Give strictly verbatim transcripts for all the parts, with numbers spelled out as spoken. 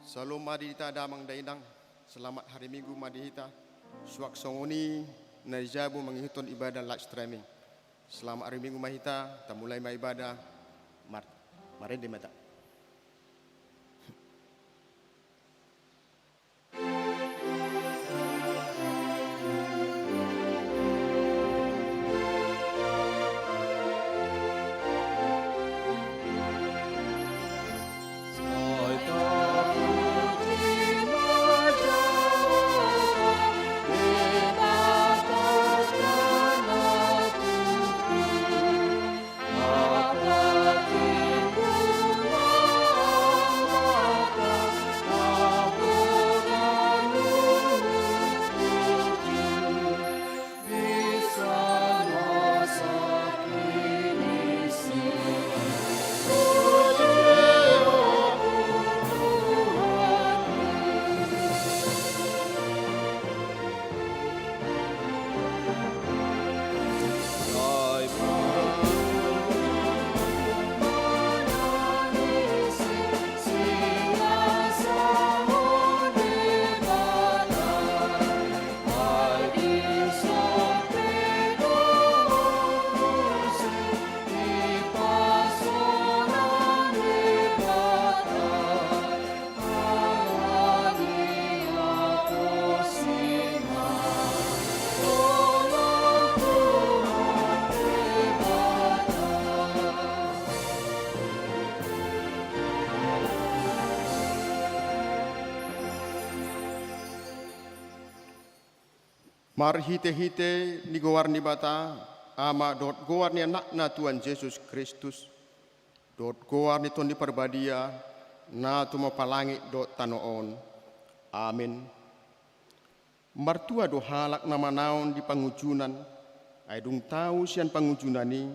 Syalom ma di hita damang dainang. Selamat hari Minggu ma di hita. Suang songon i na di jabu mangihuthon ibadah live streaming. Selamat hari Minggu ma hita, tamulai ma ibadah. Mar-, marende ma hita. Marhitehite ni goar ni Debata, Ama, dohot goar ni Anakna Tuhan Jesus Kristus, dohot goar ni Tondi Parbadia, na tumompa langit dohot tano on. Amen. Martua do halak na manaon di pangunjunan, ai dung tau sian pangunjunan i,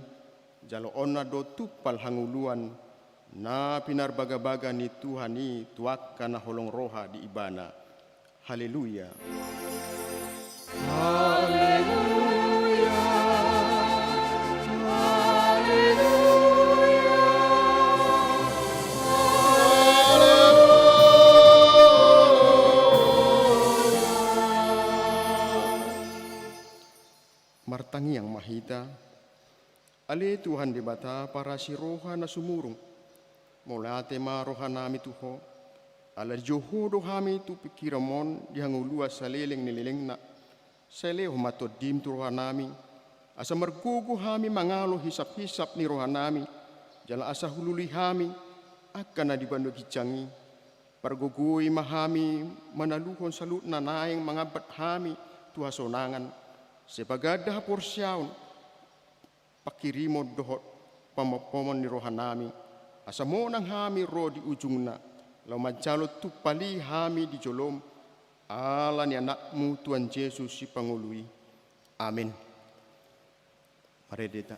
jaloonna do tumpal hangoluan, na pinarbagabaga ni Tuhan i tu angka na holong roha di Ibana. Haleluya. Haleluya. Haleluya. Haleluya. Martangiang ma hita. Ale Tuhan Debata parasi roha na sumurung, mauliate ma rohanami tu Ho, ala dijou Ho do hami tu pingkiranMon di hangoluan saleleng ni lelengna. Sai lehon ma TondiM tu rohanami, asa margogo hami mangalo hisaphisap ni rohanami, jala asa hulului hami angka na di banua ginjang i. Pargogoi ma hami manaluhon saluhut na naeng mangambat hami tu hasonangan, sai paganda haporseaon, panghirimon dohot pamompomon ni rohanami, asa monang hami ro di ujungna, laho manjalo tumpal i hami di joloM, ala ni AnakMu Tuhan Jesus Sipangolu i. Amen. Marende hita.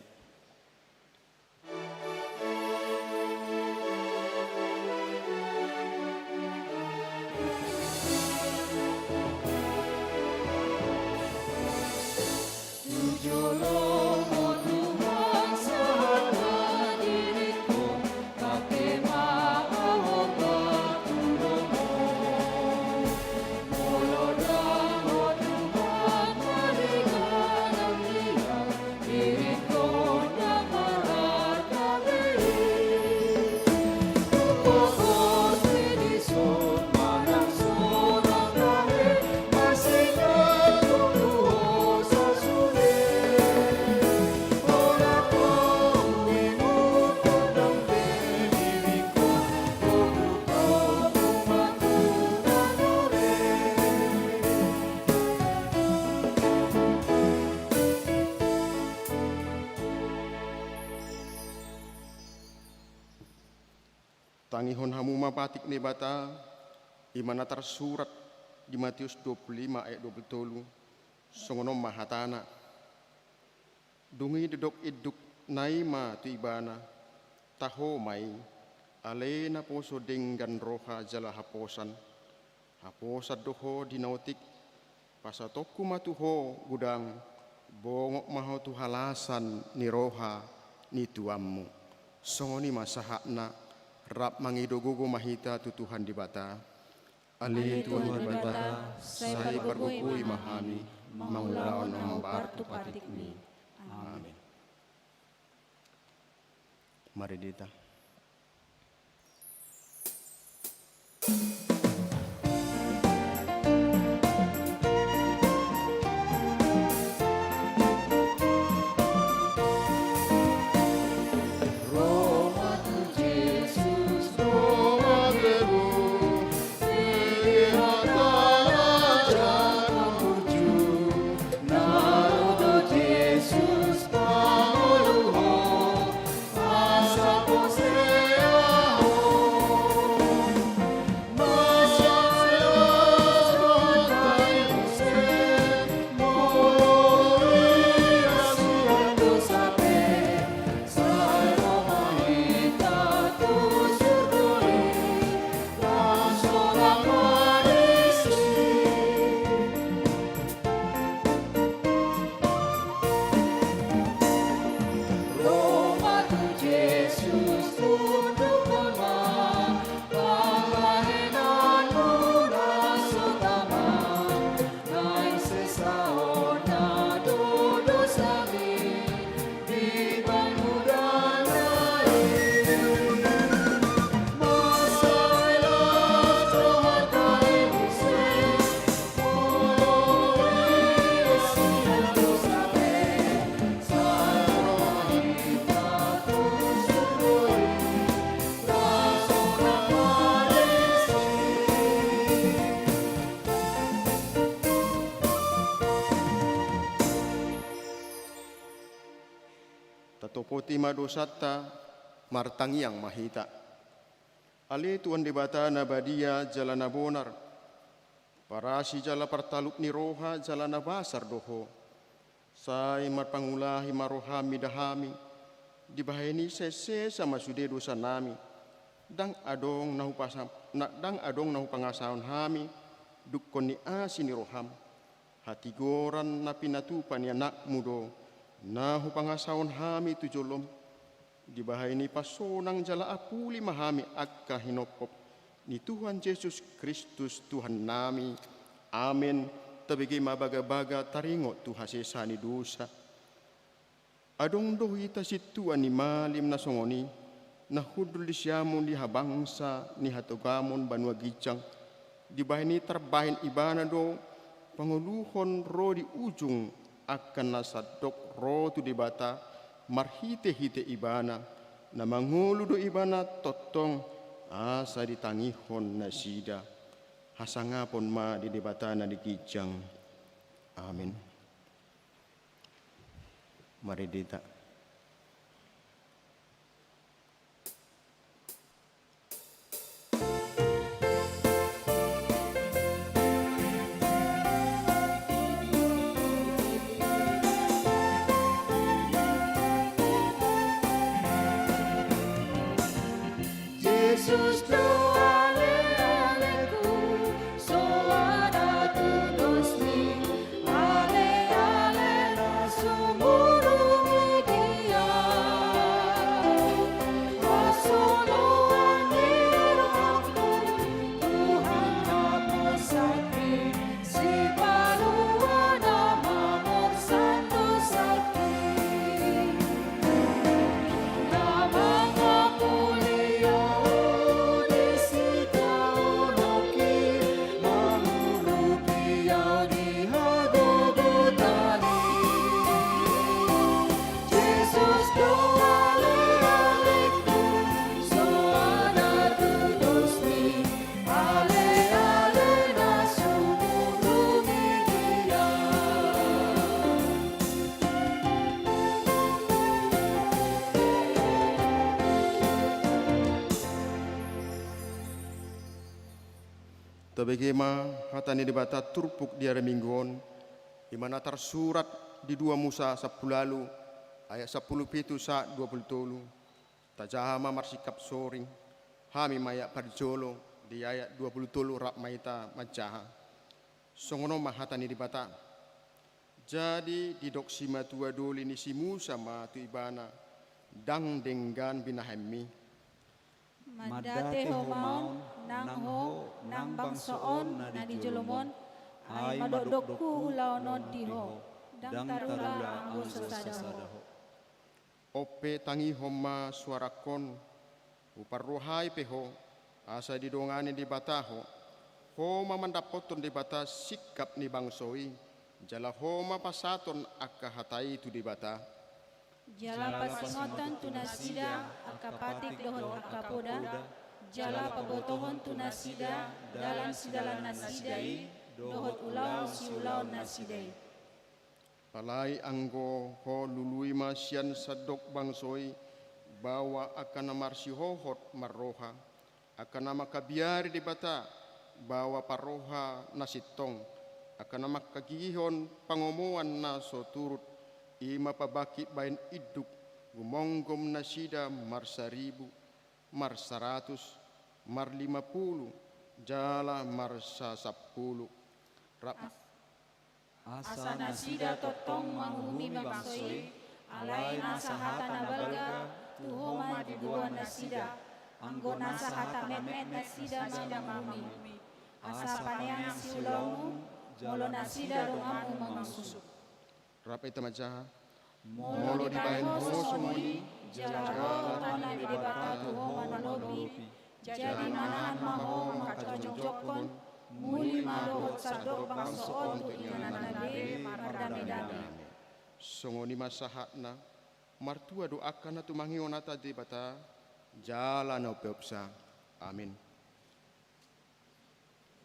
Tangihon hamu ma patik ni Debata, i ma na tarsurat di Mateus dua pulu lima ayat dua pulu tolu, songon on ma hatana. Dung i didok indukna i ma tu ibana, taho ma i, ale naposo denggan roha jala haposan. Haposan do ho di na otik, pasahatonku ma tu ho godang, bongot ma ho tu halasan ni roha ni tuanmu. Songon i ma sahatna, rap mangido gogo ma hita tu Tuhan Debata. Ale Tuhan Debata, sai pargogoi ma hami mangulahon na hombar tu patikMi. Amin. Mari hita. Tatopoti ma dosanta, martangiang ma hita. Ale Tuhan Debata na badia jala na bonar, parasi jala partalup ni roha jala na basar do Ho. Sai marpangulahi ma rohaM mida hami, dibahen i sai sesa ma sude dosanami. Ndang adong na hupasa-, na, ndang adong na hupangasahon hami, dungkon ni asi ni rohaM. Hatigoran na pinatupa ni AnakMu do, na hupangasahon hami tu joloM. Dibahen i pasonang jala apuli ma hami angka hinophop ni Tuhan Jesus Kristus Tuhannami. Amen. Tabege ma bagabaga taringot tu hasesaan ni dosa. Adong do hita sintua ni malim na songon i, na hundul di siamun di habangsa ni hatogamon banua ginjang, dibahen i tarbahen Ibana do pangoluhon ro di ujung angka na sandok ro tu Debata marhitehite Ibana, na mangolu do Ibana tongtong asa ditangihon nasida. Hasangapon ma di Debata na di ginjang. Amen. Mari hita. Jesus do ale-aleku, soada tu dosmi, ale-ale na sumurung di Dia. Hasoloan ni rohangku, Tuhan na pasakti, Sipaluhon na mamorsan dosangki. Na mangapuli au di sitaonon i, mangurupi au di hagogotan i. Jesus do ale-aleku, soada tu dosmi, ale-ale na sumurung di Dia. Tabege ma hata ni Debata turpuk di ari Minggu on, i ma na tarsurat di dua Musa sampulu ualu, ayat sampulu pitu sahat dua pulu tolu. Tajaha ma marsingkap soring, hami ma ayat parjolo, di ayat dua pulu tolu rap ma hita manjaha. Songon on ma hata ni Debata. Jadi didok simatua doli ni si Musa ma tu ibana, ndang denggan binahenmi. Mandate Ho ma on, nang Ho, nang bangso on na di jolom on, ai madokdok ulaon on di Ho, ndang tarula anggo so sada Ho. On pe tangihon ma suarangkon, huparrohai pe Ho, asa didongani Debata Ho. Ho ma mandapothon Debata singkap ni bangso i, jala Ho ma pasahathon angka hata i tu Debata. Jala pasingothon tu nasida angka patik dohot angka poda, jala pabotohon tu nasida dalan sidalan nasida i dohot ulaon siulaon nasida i. Alai anggo Ho lului ma sian sandok bangso i, baoa angka na marsihohot marroha, angka na mangkabiari Debata, baoa parroha na sintong, angka na manghagigihon pangomoan na so turut, i ma pabangkit bahen induk, gumonggom nasida marsaribu, marsaratus, marlimapulu, jala marsasampulu. Rap Asa nasida tongtong manguhumi bangso i, alai nasa hata na balga tu Ho ma diboan nasida, anggo nasa hata metmet nasida manguhumi. Asa paneang siulaonmu, molo nasida donganmu mangusup. Rap hita manjaha. Molo dibahen Ho songon i, jala ro tongtong ni Debata tu Ho marlopi, jadi manahan ma Ho manghajongjongkon, muli ma dohot sandok bangso on tu ingananna be mardamedame. Songon i ma sahatna, martua do angka na tumangihon hata Debata, jala na umpeopsa. Amin.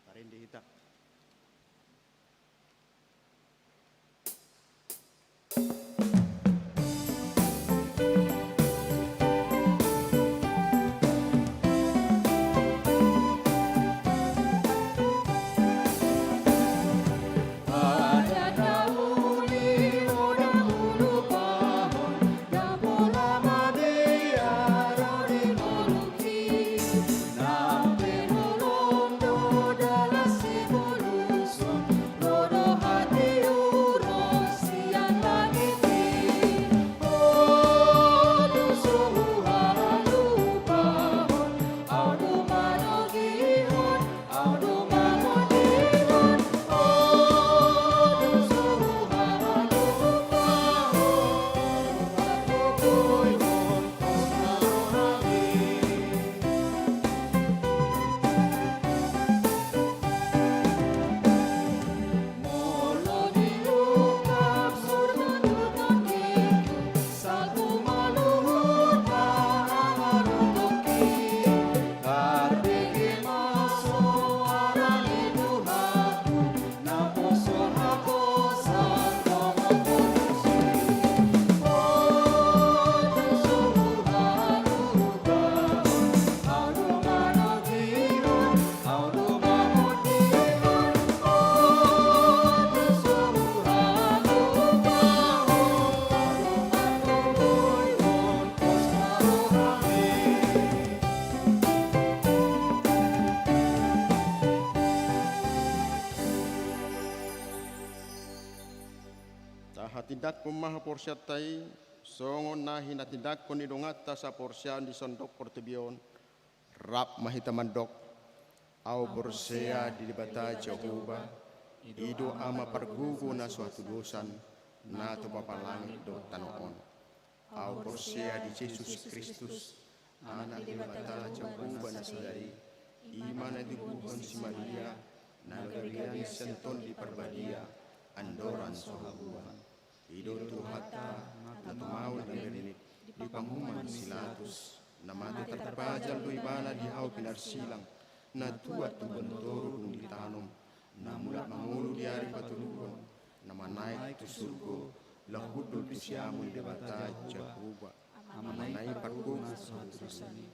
Tarende hita. Tahatindangkon ma haporseaonta i, songon na hinatindangkon ni donganta saporseaon di sandok portibi on. Rap ma hita mandok. Ahu porsea di Debata Jahowa, i do Ama pargogo na so hatudosan, na tupa langit dohot tano on. Ahu porsea di Jesus Kristus, Anak ni Debata Jahowa na sada i, i ma na ditibuhon si Maria, na gabean sian Tondi Parbadia, andorang so habuan. I do Tuhanta, na tumaon na mernit di panguhuman si Pilatus, na mate tarpajal do ibana di hau pinarsilang, na tuat tu banua toru dung ditanom, na mulak mangolu di ari patoluhon, na manaek tu surgo, laho hundul tu siamun ni Debata Jahowa, Ama na i pargogo na so hatudosan i.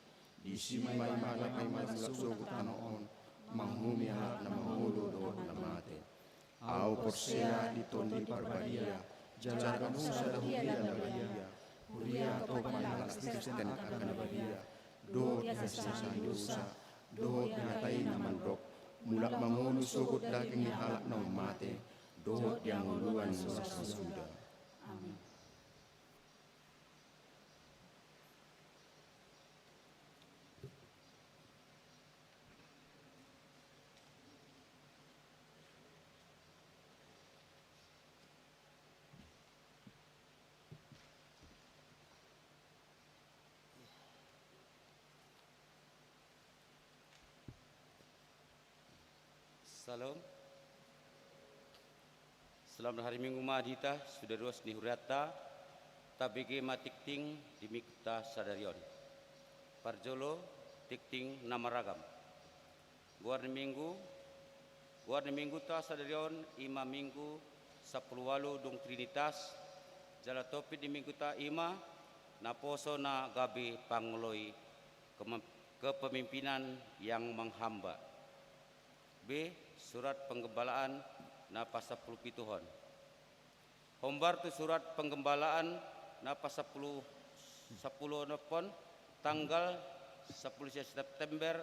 Disi ma ibana paima mulak sogot tano on, manguhumi halak na mangolu dohot na mate. Ahu porsea di Tondi Parbadia, jala ganup sada huria na badia, huria atopan ni halak Kristen angka na badia, dohot di hasesaan ni dosa, dohot di hata i na mandok, mulak mangolu sogot daging ni halak na ummate, dohot di hangoluan na so suda. Amin. Salam. Selamat hari Minggu ma di hita, suda ruas ni hurianta, tabege ma tingting di mingguta sadari on. Parjolo, tingting na maragam. Goar ni minggu, goar ni mingguta sadari on, ima minggu sampulu ualu dung Trinitas, jala topik ni mingguta ima, naposo na gabe pangoloi kemem-, kepemimpinan yang menghamba. B. Surat penggembalaan na pasampulu pituhon. Hombar tu surat penggembalaan na pasampulu, sampulu onomhon, tanggal sampulu sia September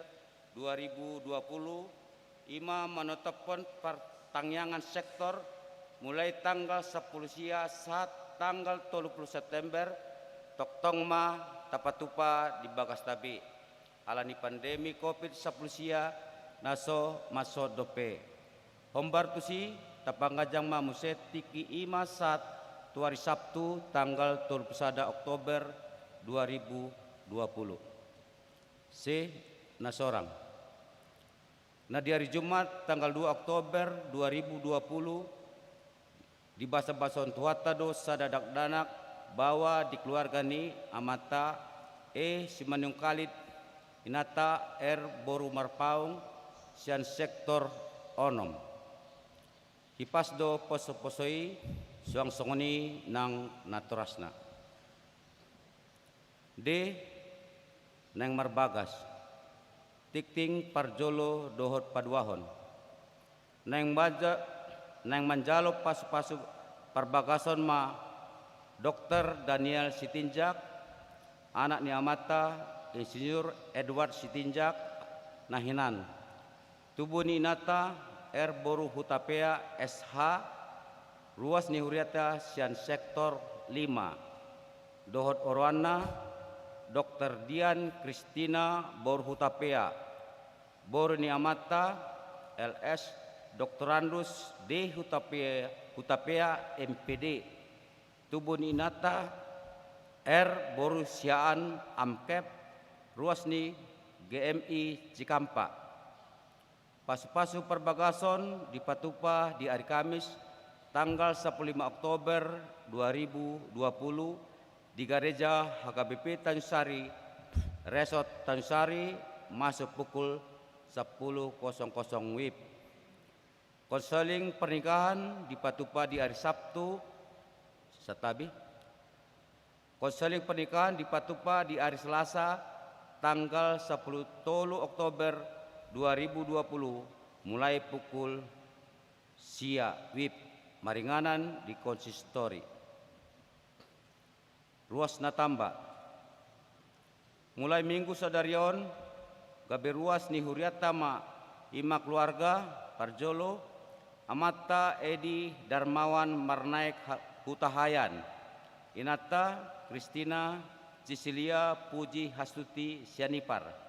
dua ribu dua puluh, ima manotophon partangiangan sektor, mulai tanggal sampulu sia sahat tanggal tolu puluh September, tongtong ma tapatupa di bagasta be. Ala ni pandemi covid sampulu sia na so mansondop be. Hombar tusi, tapanganjang ma muse tingki ima sahat tu ari Sabtu tanggal tolu puluh sada Oktober dua ribu dua puluh. C. Na sorang. Na di ari Jumat tanggal dua Oktober dua ribu dua puluh, dibasabasahon Tuhanta do sada dakdanak baoa di keluarga ni amanta E. Simanungkalit, inanta R. boru Marpaung, sian sektor onom. Hipas do posoposo i, suang songon i nang natorasna. D. Naeng marbagas. Tingting parjolo dohot paduahon. Naeng manja-, naeng manjalo pasupasu parbagason ma Dokter Daniel Sitinjak, anak ni amanta Insinyur Edward Sitinjak, na hinan. Tubu ni inanta R. boru Hutapea, S H, ruas ni hurianta sian sektor lima. Dohot oroanna, Dokter Dian Kristina boru Hutapea, boru ni amanta L S Doktorandus D. Hutapea, Hutapea, M P D. Tubu ni inanta R. boru Siaan, Amkep, ruas ni G M I Cikampa. Pasupasu parbagason dipatupa di ari Kamis, tanggal sampulu lima Oktober dua ribu dua puluh, di Gareja H K B P Tanjung Sari, Resort Tanjung Sari, masuk pukul sampulu kosong kosong W I B. Konseling pernikahan dipatupa di ari Sabtu, santabi. Konseling pernikahan dipatupa di ari Selasa, tanggal sampulu tolu Oktober dua ribu dua puluh, mulai pukul sia W I B, maringanan di konsistori. Ruas na tamba. Mulai minggu sadari on, gabe ruas ni hurianta ma, ima keluarga, parjolo, amanta Edi Darmawan Marnaek Ha-, Hutahaean, inanta Kristina Cecilia Puji Hastuti Sianipar.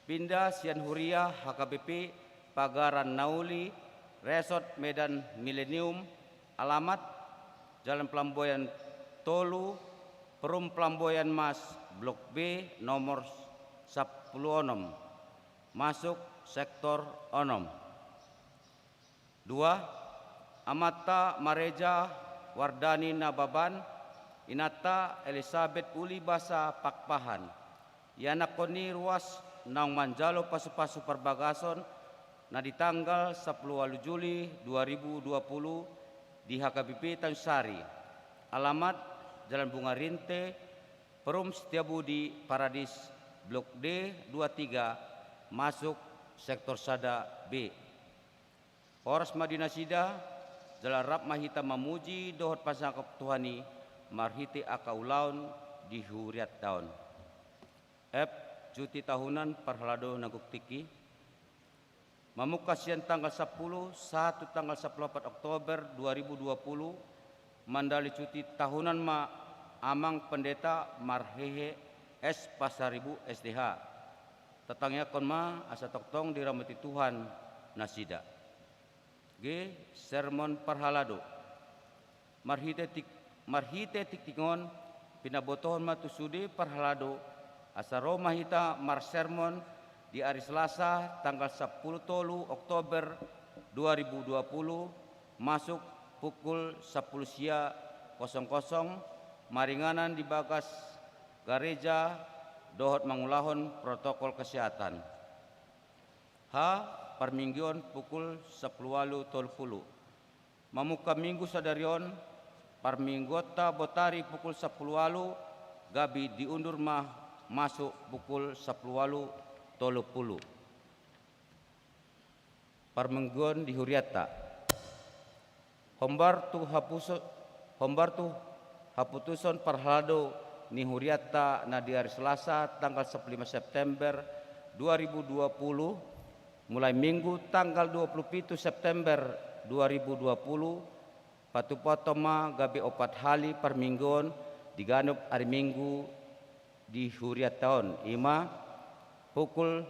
Pinda sian huria H K B P Pagaran Nauli, Resort Medan Milenium, alamat Jalan Pelamboyan tolu, Perum Pelamboyan Mas, Blok B, nomor sampulu onom, masuk sektor onom. Dua, amanta Mareja Wardani Nababan, inanta Elisabet Uli Basa Pakpahan. Ianakhon ni ruas naung manjalo pasupasu parbagason na di tanggal sampulu ualu Juli dua ribu dua puluh di H K B P Tanjung Sari. Alamat Jalan Bunga Rinte, Perum Setiabudi, Paradis, Blok D dua tiga, masuk sektor sada B. Horas ma di nasida, jala rap ma hita mamuji dohot pasangap Tuhan i marhite angka ulaon di hurianta on. F. Cuti tahunan parhalado nangkuk tingki. Mamungka sian tanggal sampulu sahat tu tanggal sampulu opat Oktober dua ribu dua puluh, mandali cuti tahunan ma Amang Pendeta marhehe S Pasaribu S D H. Tatangiangkon ma asa tongtong diramoti Tuhan nasida. G. Sermon parhalado. Marhite tik-, marhite tingting on, pinabotohon ma tu sude parhalado, asa ro ma hita marsermon di ari Selasa tanggal sampulu tolu Oktober dua ribu dua puluh, masuk pukul sampulu sia kosong kosong, maringanan di bagas gareja dohot mangulahon protokol kesehatan. H, parmingguon pukul sampulu ualu tolu pulu. Mamungka minggu sadari on, parmingguonta botari pukul sampulu ualu, gabe diundur ma masuk pukul sampulu ualu tolu pulu. Parmingguon di hurianta. Hombar tu hapuso-, hombar tu haputuson parhalado ni hurianta na di ari Selasa tanggal sampulu lima September dua ribu dua puluh, mulai Minggu tanggal dua puluh pitu September dua ribu dua puluh, patupaonta ma gabe opat hali parmingguon di ganup ari Minggu di hurianta on, i ma pukul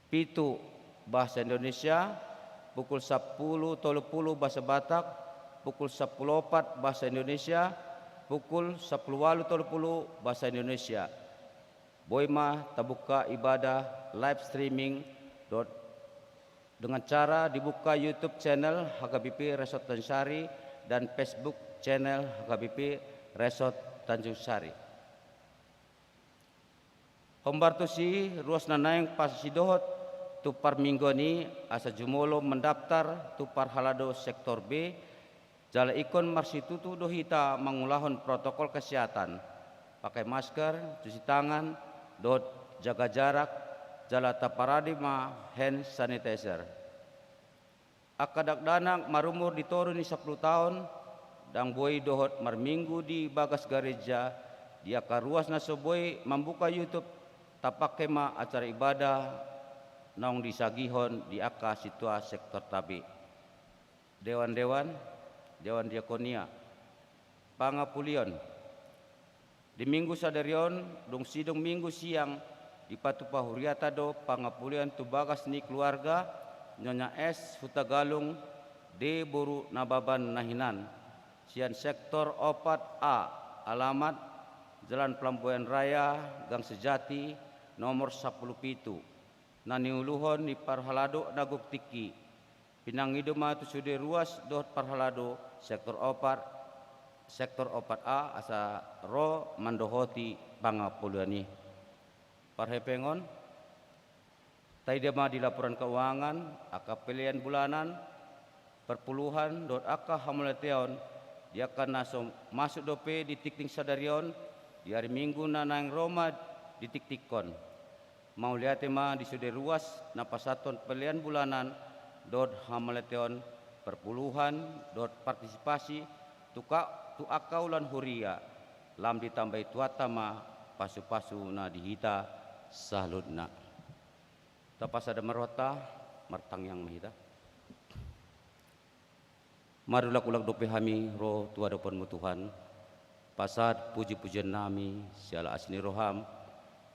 pitu bahasa Indonesia, pukul sampulu tolu pulu bahasa Batak, pukul sampulu opat bahasa Indonesia, pukul sampulu ualu tolu pulu bahasa Indonesia. Boi ma tabuka ibadah live streaming dot, dengan cara dibuka YouTube channel H K B P Resort Tanjung Sari dan Facebook channel H K B P Resort Tanjung Sari. Hombar tusi ruas na naeng pasidohot tu parmingguon i asa jumolo mandaptar tu parhalado sektor B, jala ingkon marsitutu do hita mangulahon protokol kesehatan, pakai masker, cuci tangan, dohot jaga jarak, jala taparade ma hand sanitizer. Angka dakdanak marumur di toru ni sampulu taon, ndang boi dohot marminggu di bagas gareja, di angka ruas na so boi mambuka YouTube, tapangke ma acara ibadah naung disagihon di angka sintua sektorta be. Dewan-dewan, dewan diakonia. Pangapulion. Di Minggu sadari on, dung sidung Minggu siang, dipatupa huriata do pangapulion tu bagas ni keluarga Nyonya S Hutagalung, D boru Nababan na hinan, sian sektor opat A, alamat Jalan Pelambuyan Raya, Gang Sejati, nomor sampulu pitu, na niuluhon ni parhalado na gok tingki. Pinangido ma tu sude ruas dohot parhalado sektor opat, sektor opat A asa ro mandohoti pangapulion i. Parhepengon, taida ma di laporan keuangan, angka pelean bulanan, perpuluhan, dohot angka hamauliateon, di angka na so masuk dope di tingting sadari on, di ari Minggu na naeng ro ma ditingtingkon. Mauliate ma di sude ruas na pasahathon pelean bulanan dohot hamauliateon, perpuluhan dohot partisipasi tu ka-, tu angka ulaon huria, lam ditambai Tuhanta ma pasupasu na di hita saluhutna. Tapasada ma rohanta, martangiang ma hita. Marulak-ulak dope hami ro tu adopanMu Tuhan, pasahat puji-pujiannami siala asi ni rohaM,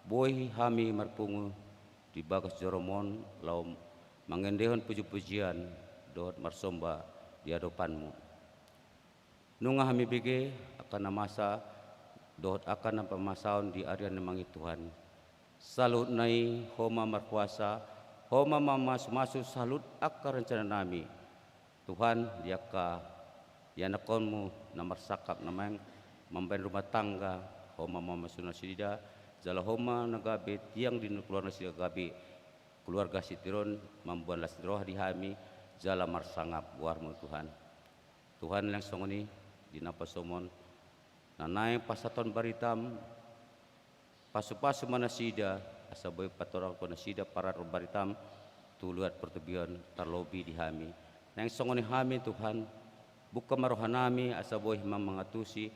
boi hami marpungu di bagas joroM on laho mangendehon puji-pujian dohot marsomba di adopanMu. Nunga hami bege angka na masa dohot angka na pamasaon di ari on, Amang Tuhan. Saluhutna i Ho ma markuasa, Ho ma mamasu-masu saluhut angka rencananami. Tuhan, di angka ianakhonMu na marsangkap na naeng mambahen rumah tangga, Ho ma mamasu nasida, jala Ho ma na gabe tiang di keluarga nasida gabe keluarga sitiruon, mamboan las ni roha di hami, jala marsangap goarMu Tuhan. Tuhan, naeng songon i di naposoM on, na naeng pasahathon baritaM, pasu-pasu ma nasida, asa boi patorangkon nasida parrohahon baritaM tu luat portibi on, tarlobi di hami. Naeng songon i hami Tuhan, buka ma rohanami asa boi ma mangantusi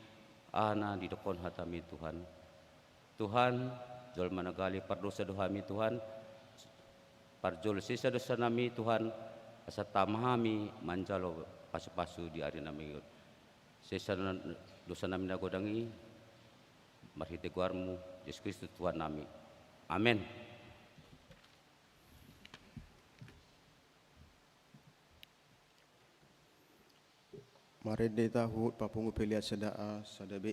aha na didokhon hataMi Tuhan. Tuhan, jolma na gale pardosa do hami Tuhan, parjolo sesa dosanami Tuhan, asa tama hami manjalo pasu-pasu di ari nami on. Sesa na-, dosanami na godang i, marhite goarMu, Jesus Kristus Tuhannami. Amen. Marende hita huhut papungu pelean sada A, sada B.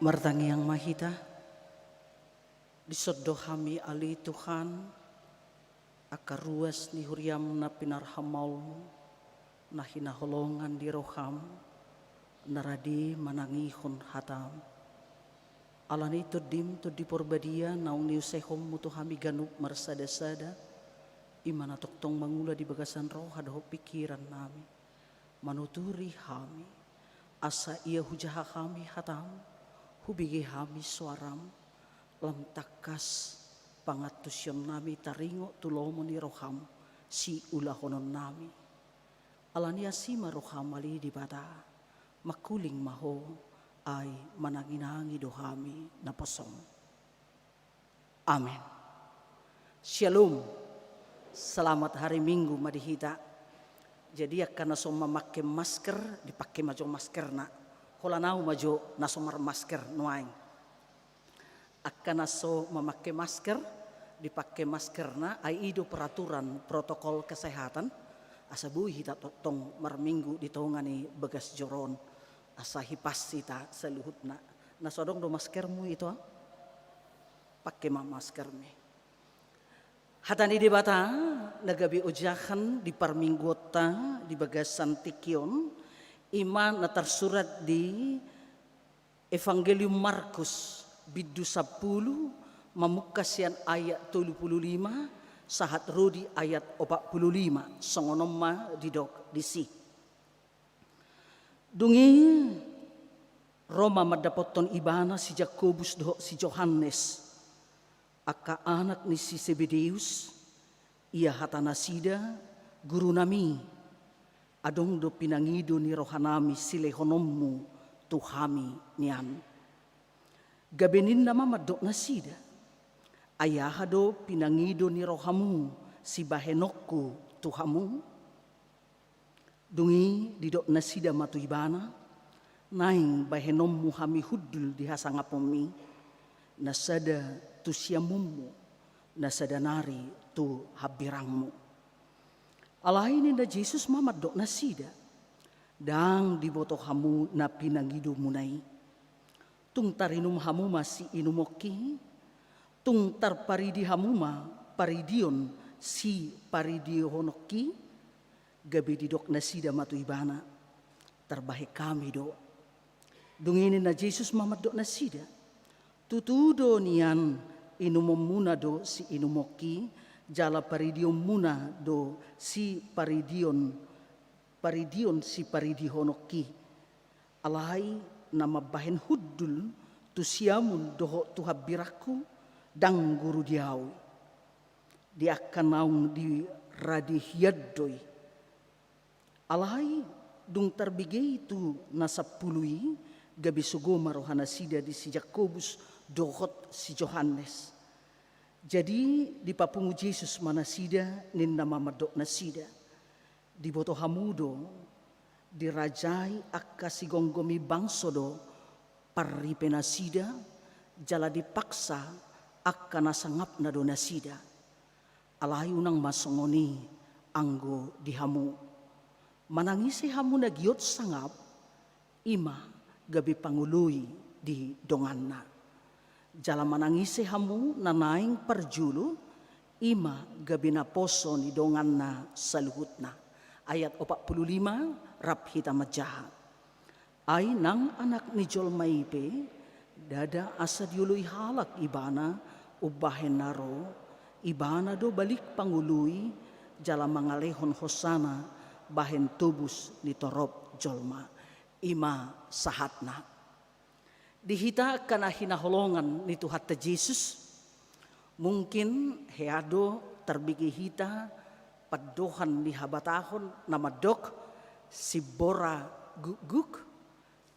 Martangiang ma hita. Dison do hami ale Tuhan, angka ruas ni huriam na pinarhamaolmu, na hinaholongan di roham, na rade manangihon hatam. Alani Tondim, Tondi Porbadia, naung niusehonmu tu hami ganup marsadasada, i ma na tongtong mangula di bagasan roha dohot pingkiran nami. Manuturi hami, asa ia hujaha hami hatam, hubege hami soaram, lam tangkas pangantusion nami taringot tu lomo ni roham, siulahonon nami. Alani asi ma roham ale Debata, mangkuling ma ho, ai mananginangi do hami naposom. Amen. Shalom. Selamat hari Minggu ma di hita. Jadi angka na so mamake masker, dipake ma jo maskerna. Holan au ma jo na so marmasker nuaeng. Angka na so mamake masker, dipake maskerna, ai i do peraturan protokol kesehatan, asa boi hita tongtong marminggu di tonga ni bagas joro on, asa hipas hita saluhutna. Na so adong do maskermu, Ito? Pake ma maskermi. Hata ni Debata na gabe ojahan di parmingguonta di bagasan tingki on, i ma na tarsurat di Evangelium Markus, bindu sampulu, mamungka sian ayat tolu pulu lima, sahat ro di ayat opat pulu lima, songon on ma didok disi. Dung i ro ma mandapothon Ibana si Jakobus dohot si Johannes, angka anak ni si Sebedeus, ia hata nasida, Guru nami, adong do pinangido ni roha nami silehononmu tu hami nian. Gabe ninna ma mandok nasida, ai aha do pinangido ni rohamu sibahenonku tu hamu? Dung i didok nasida ma tu Ibana, naeng bahenonmu hami hundul di hasangaponmi, na sada tu siamunmu, na sada nari tu hambirangmu. Alai ninna Jesus ma mandok nasida, ndang diboto hamu na pinangidomuna i. Tung tarinum hamu ma siinumongki? Tung tarparidi hamu ma paridion siparidihoononki? Gabe didok nasida ma tu Ibana, tarbahen hami do. Dung i ninna Jesus ma mandok nasida, tutu do nian inumonmuna do siinumongki, jala paridionmuna do siparidion, paridion siparidihoononki. Alai na mambahen hundul tu siamun dohot tu hambirangku, ndang guru di ahu i. Di angka naung di rade hian do i. Alai dung tarbege i tu na sampulu i, gabe sogo ma roha nasida di si Jakobus dohot si Johannes. Jadi dipapungu Jesus ma nasida, ninna ma mandok nasida, diboto hamu do, dirajai angka sigomgomi bangso do parripe nasida, jala dipaksa angka na sangapna do nasida. Alai unang ma songon i anggo di hamu. Manang ise hamu na giot sangap, i ma gabe pangoloi di donganna. Jala manang ise hamu na naeng parjolo, i ma gabe naposo ni donganna saluhutna. Ayat opat pulu lima, rap hita manjaha. Ai nang Anak ni jolma i pe, ndada asa dioloi halak Ibana, umbahen na ro, Ibana do balik pangoloi, jala mangalehon hosana, bahen tobus ni torop jolma. I ma sahatna. Di hita angka na hinaholongan ni Tuhanta Jesus, mungkin hea do tarbege hita pandohan ni habatahon na mandok, simbora gukguk,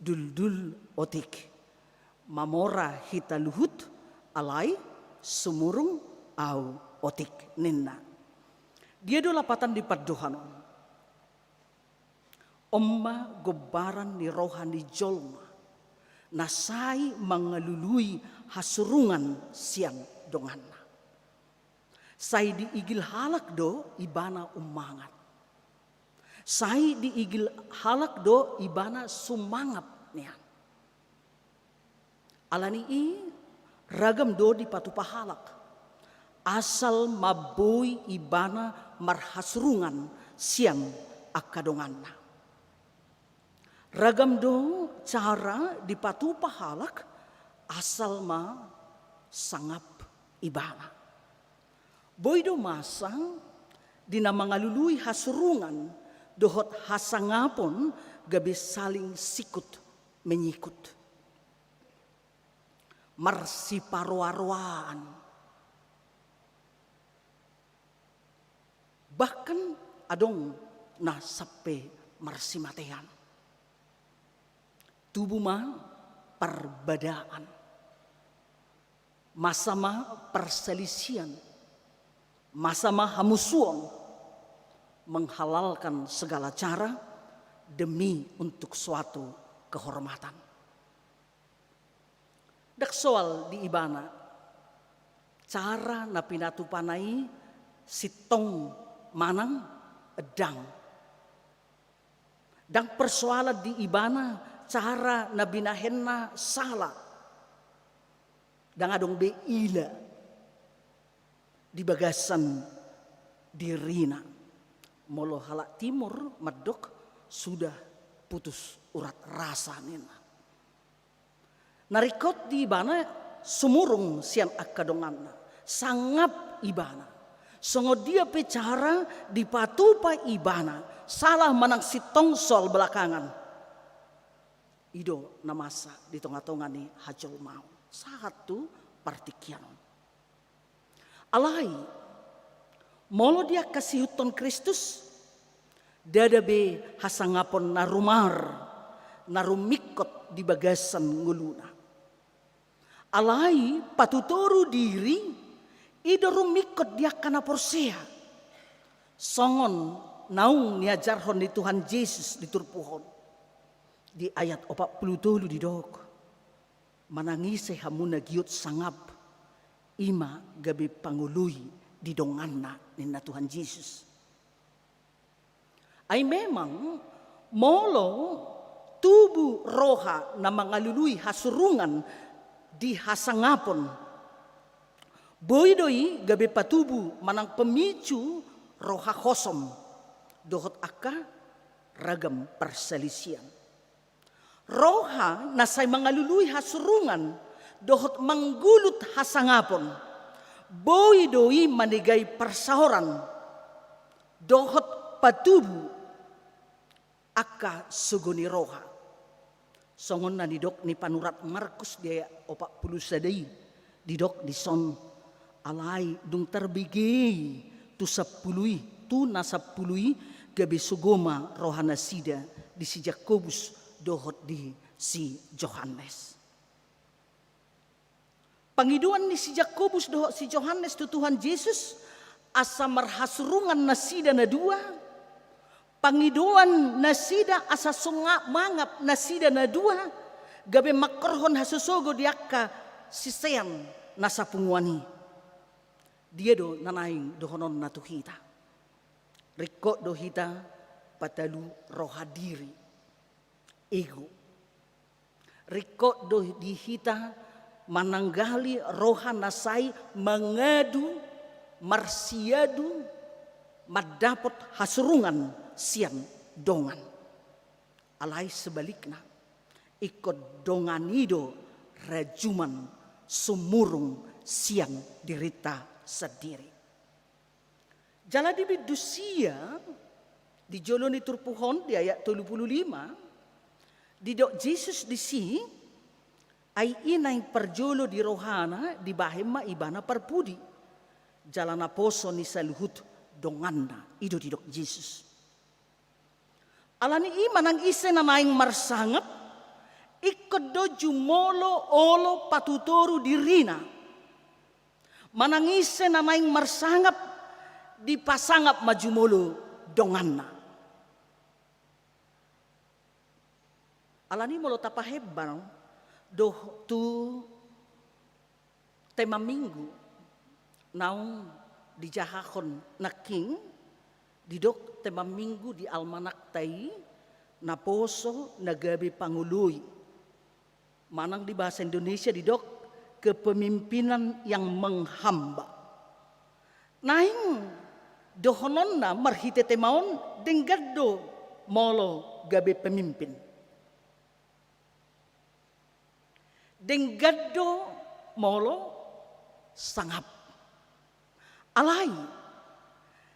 duldul otik. Mamora hita luhut, alai sumurung ahu otik, ninna. Dia do lapatan ni pandohan on? On ma gombaran ni roha ni jolma na sai mangalului hasurungan sian donganna. Sai diigil halak do ibana ummangat. Sai diigil halak do ibana sumangap nian. Alani i ragam do dipatupa halak, asal ma boi ibana marhasurungan sian angka donganna. Ragam do cara dipatupa halak, asal ma sangap ibana. Boi do masa di na mangalului hasurungan dohot hasangapon gabe saling sikut menyikut. Marsiparoaroaan. Bahkan adong na sampe marsimatean. Tubu ma parbadaan. Masa ma parsalisian. Masa ma hamusuon. Menghalalkan segala cara demi untuk suatu kehormatan. Ndang soal di ibana cara na pinatupana i sintong manang ndang. Ndang persoalan di ibana cara na binahenna sala. Ndang adong be ila di bagasan dirina. Molo halak Timur mandok sudah putus urat rasa ninna. Na ringkot di ibana sumurung sian angka donganna, sangap ibana. Songon dia pe cara dipatupa ibana, sala manang sintong soal belakangan. I do na masa di tongatonga ni hajolmaon sahat tu partingkian on. Alai molo di angka siihuthon Kristus, ndada be hasangapon na rumar na rumingkot di bagasan ngoluna. Alai patutoru diri i do rumingkot di angka na porsea. Songon naung niajarhon ni Tuhan Jesus di turpuk on. Di ayat opat pulu tolu didok, manang ise hamu na giot sangap, i ma gabe pangoloi di donganna ninna Tuhan Jesus. Ai memang molo tubu roha na mangalului hasurungan di hasangapon, boi do i gabe patubu manang pemicu roha hosom dohot angka ragam parsalisian. Roha na sai mangalului hasurungan dohot manggulut hasangapon, boi do i manegai parsaoran dohot patubu angka sogo ni roha. Songon na nidok ni panurat Markus di ayat opat pulu sada i, didok dison, alai dung tarbege i tu sampulu i, tu na sampulu i, gabe sogo ma roha nasida di si Jakobus dohot di si Johannes. Pangidoan ni si Jakobus dohot si Johannes tu Tuhan Jesus, asa marhasurungan nasida na dua, pangidoan nasida asa sangap mangap nasida na dua, gabe mangkorhon hasosogo di angka sisean na sapunguan i. Dia do na naeng dohononna tu hita? Ringkot do hita patalu roha diri, ego. Ringkot do di hita mananggali roha na sai mangadu, marsiadu, mandapot hasurungan sian dongan. Alai sebalikna, ingkon dongan i do rajuman sumurung sian dirinta sandiri. Jala di bindu sia, di jolo ni turpuk on, di ayat tolu pulu lima, didok Jesus disi, ai i naeng parjolo di rohana dibahen ma ibana parpudi. Jala naposo ni saluhut donganna, i do didok Jesus. Alani i manang ise na naeng marsangap, ingkon do jumolo olo patutoru dirina. Manang ise na naeng marsangap, dipasangap ma jumolo donganna. Alani molo tapahebar do tu tema minggu naung dijahahon nangkin, didok tema minggu di almanakta i, naposo na gabe pangoloi. Manang di bahasa Indonesia didok kepemimpinan yang menghamba. Naeng dohononna marhite tema on, denggan do molo gabe pemimpin. Denggan do molo sangap. Alai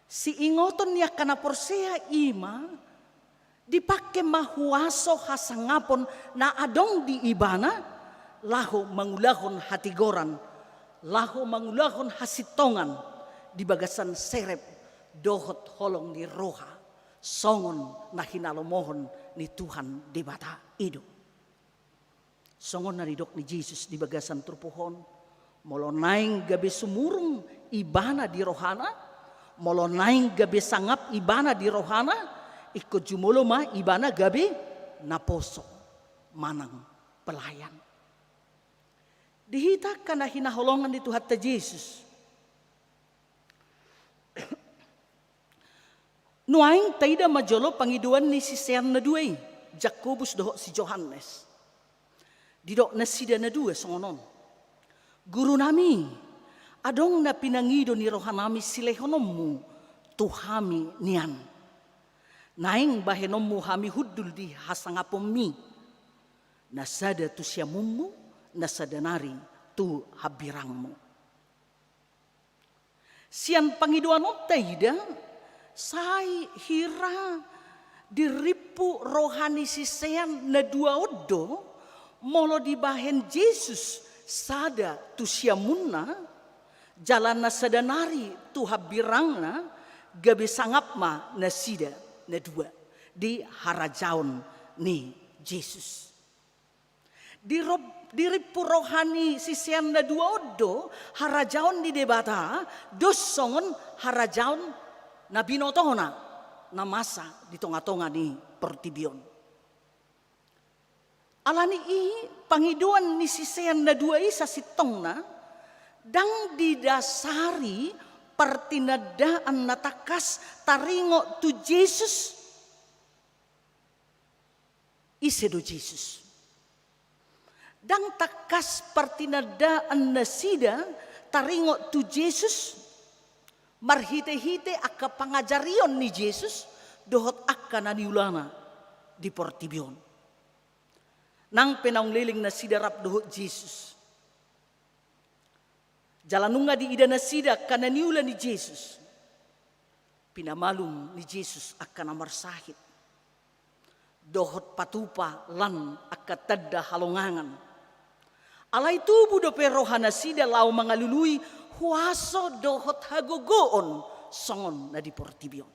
siingoton ni angka na porsea i ma, dipangke ma huaso hasangapon na adong di ibana, laho mangulahon hatigoran, laho mangulahon hasintongan di bagasan serep dohot holong ni roha, songon na hinalomohon ni Tuhan Debata. I do. Songon na nidok ni Jesus di bagasan turpuk on, molo naeng gabe sumurung ibana di rohana, molo naeng gabe sangap ibana di rohana, ingkon jumolo ma ibana gabe naposo manang pelayan. Di hita angka na hinaholongan ni Tuhanta Jesus, nuaeng taida ma jolo pangidoan ni sisean na dua i, Jakobus dohot si Johannes. Didok nasida na dua songon on: Gurunami, adong na pinangido ni rohanami silehononmu tu hami nian. Naeng bahenonmu hami hundul di hasangaponmi, na sada tu siamunmu, na sada nari tu hambirangmu. Sian pangidoan on taida, sai hira dirimpu roha ni sisean na dua on do, molo dibahen Jesus sada tu siamunna, jala na sada nari tu hambirangna, gabe sangap ma nasida na dua di harajaon ni Jesus. Dirob-, dirimpu roha ni sisean na dua on do harajaon ni Debata, dos songon harajaon na binotona na masa di tonga-tonga ni portibi on. Alani i, pangidoan ni sisean na dua i sasintongna ndang didasari partinandaan na tangkas taringot tu Jesus. Ise do Jesus? Ndang tangkas partinandaan nasida taringot tu Jesus marhite-hite angka pangajarion ni Jesus dohot angka na niulana di portibi on. Nang pe naung leleng nasida rap dohot Jesus, jala nunga diida nasida angka na niula ni Jesus, pinamalum ni Jesus angka na marsahit, dohot patupa lan angka tanda halongangan. Alai tubu dope roha nasida laho mangalului huaso dohot hagogoon songon na di portibi on.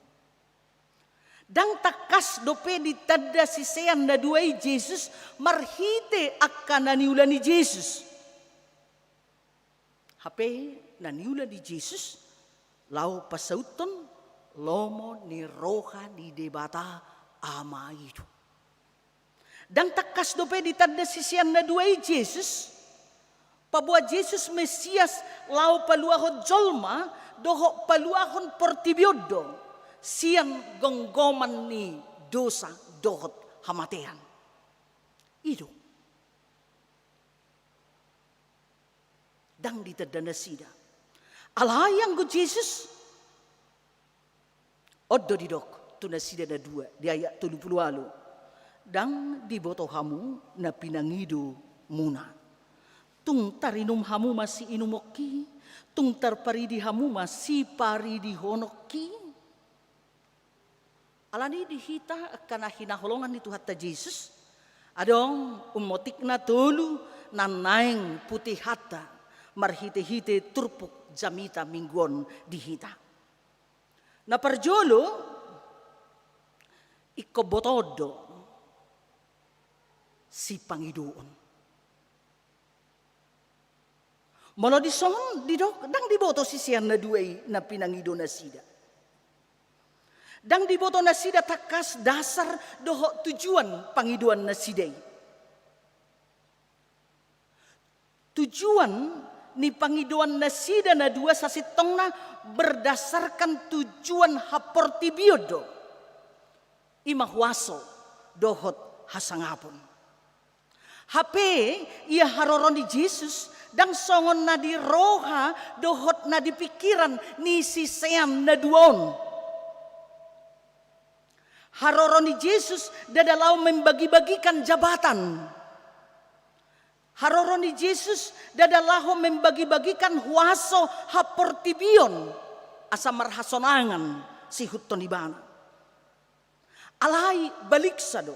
Ndang tangkas dope ditanda sisean na dua i Jesus marhite angka na niula ni Jesus. Hape na niula ni Jesus laho pasauthon lomo ni roha ni Debata Ama i do. Ndang tangkas dope ditanda sisean na dua i Jesus, paboa Jesus Mesias laho paluahon jolma dohot paluahon portibi on do sian gomgoman ni dosa dohot hamatean. I do. Ndang ditanda nasida. Alai anggo Jesus, on do didok tu nasida na dua di ayat tolu pulu ualu: Ndang diboto hamu na pinangidomuna. Tung tarinum hamu ma siinumongki, tung tarparidi hamu ma siparidihononkki. Alani i, di hita angka na hinaholongan ni Tuhanta Jesus, adong ummotikna tolu na naeng putihonta marhite-hite turpuk jamita Minggu on di hita. Na parjolo, ingkon botoon do sipangidoon. Molo dison didok, ndang diboto sisean na dua i na pinangido nasida. Ndang diboto nasida tangkas dasar dohot tujuan pangidoan nasida i. Tujuan ni pangidoan nasida na dua sasintongna berdasarkan tujuan haportibion do. I ma huaso dohot hasangapon. Hape ia haroro ni Jesus ndang songon na di roha dohot na di pingkiran ni sisean na dua on. Haroro ni Jesus ndada laho membagi-bagikan jabatan. Haroro ni Jesus ndada laho membagi-bagikan huaso haportibion asa marhasonangan siihuthon ibana. Alai baliksa do,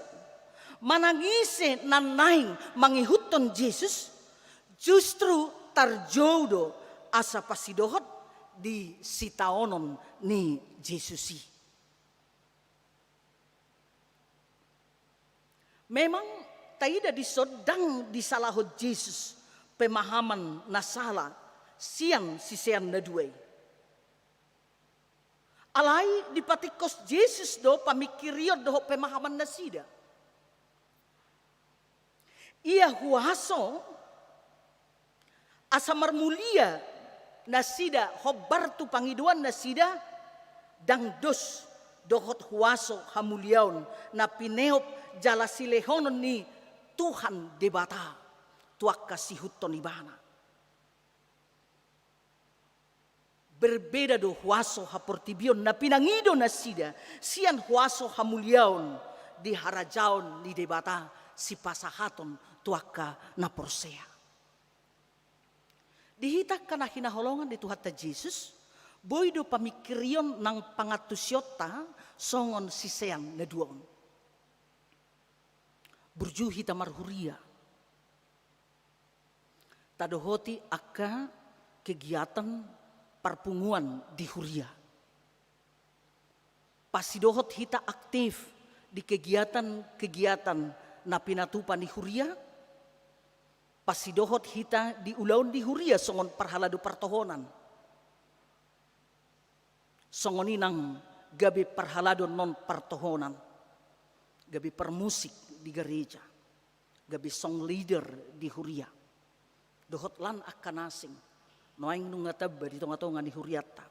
manang ise na naeng mangihuthon Jesus, justru tarjou do asa pasidohot di sitaonon ni Jesus i. Memang taida dison ndang disalahon Jesus pemahaman na sala sian sisean na dua i. Alai dipatingkos Jesus do pamingkirion dohot pemahaman nasida. Ia huaso asa marmulia nasida hombar tu pangidoan nasida, ndang dos dohot huaso hamuliaon na pineop jala silehonon ni Tuhan Debata tu angka siihuthon ibana. Berbeda do huaso haportibion na pinangido nasida sian huaso hamuliaon di harajaon ni Debata sipasahaton tu angka na porsea. Di hita angka na hinaholongan ni Tuhanta Jesus, boi do pamingkirion nang pangantusionta songon sisean na dua on. Burju hita marhuria. Tadohoti angka kegiatan parpunguan di huria. Pasidohot hita aktif di kegiatan-kegiatan na pinatupa ni huria, pasidohot hita di ulaon di huria songon parhalado partohonan. Songon i nang gabe parhalado non partohonan, gabe parmusik di gareja, gabe song leader di huria. Dohot lan angka na asing, nuaeng nunga tamba di tonga-tonga ni hurianta,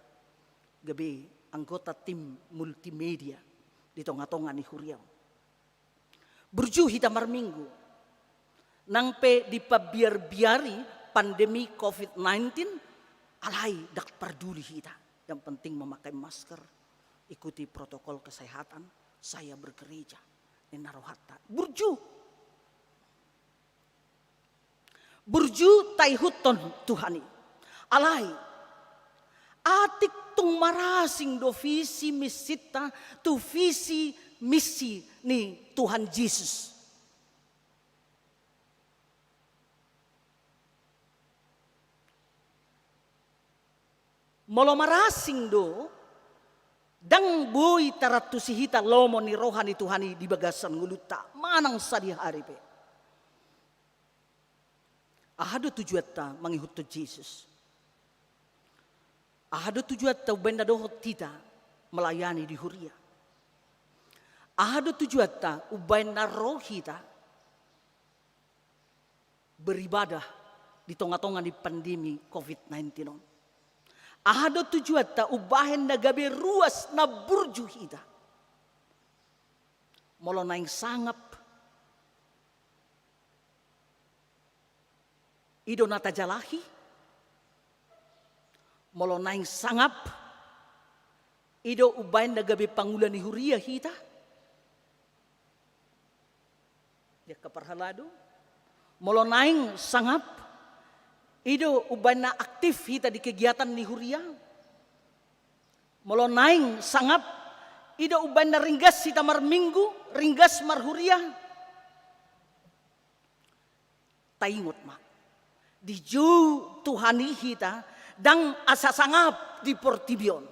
gabe anggota tim multimedia di tonga-tonga ni huria. Burju hita marminggu. Nang pe dipambiar-biari pandemi covid nineteen, alai ndang parduli hita. Yang penting memakai masker, ikuti protokol kesehatan, saya bergereja. Ninna rohanta. Burju. Burju taihuthon Tuhan i. Alai, atik tung marasing do visi misinta tu visi misi ni Tuhan Jesus. Molo marasing do, ndang boi tarantusi hita lomo ni roha ni Tuhan i di bagasan ngolunta, manang sadihari pe. Aha do tujuanta mangihuthon Jesus? Aha do tujuanta umbaen na dohot hita melayani di huria? Aha do tujuanta umbaen na ro hita beribadah di tonga-tonga ni pandemi covid nineteen on? Aha do tujuanta umbaen na gabe ruas na burju hita? Molo naeng sangap, i do na tajalahi? Molo naeng sangap, i do umbaen na gabe pangula ni huria hita? Di angka parhalado. Molo naeng sangap, i do umbaen na aktif hita di kegiatan ni huria? Molo naeng sangap, i do umbaen na ringgas hita marminggu, ringgas marhuria? Taingot ma, dijou Tuhan i hita ndang asa sangap di portibi on.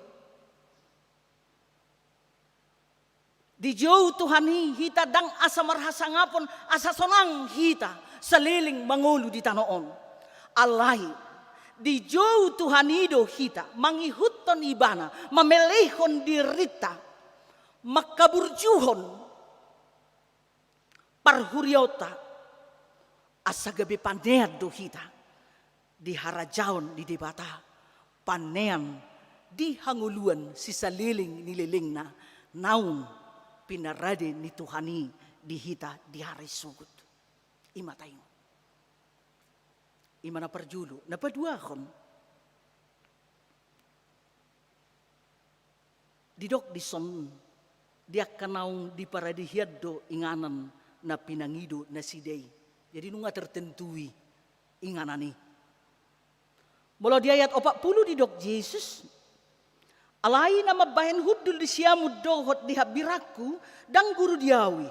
Dijou Tuhan i hita ndang asa marhasangapon, asa sonang hita saleleng mangolu di tano on. Alai, dijou Tuhan i do hita mangihuthon Ibana, mameleihon dirinta, mangkaburjuhon parhuriaonta, asa gabe panean do hita di harajaon ni Debata, panean di hangoluan sisaleleng ni lelengna, naung pinarade ni Tuhan i di hita di harisogot. I ma taingot. I ma na parjolo, na paduahon. Didok dison, di angka naung diparade hian do inganan na pinangido nasida i. Jadi nunga tertentui inganan i. Molo di ayat opat pulu didok Jesus, alai na mambahen hundul di siamun dohot di hambirangku, ndang guru di ahu i.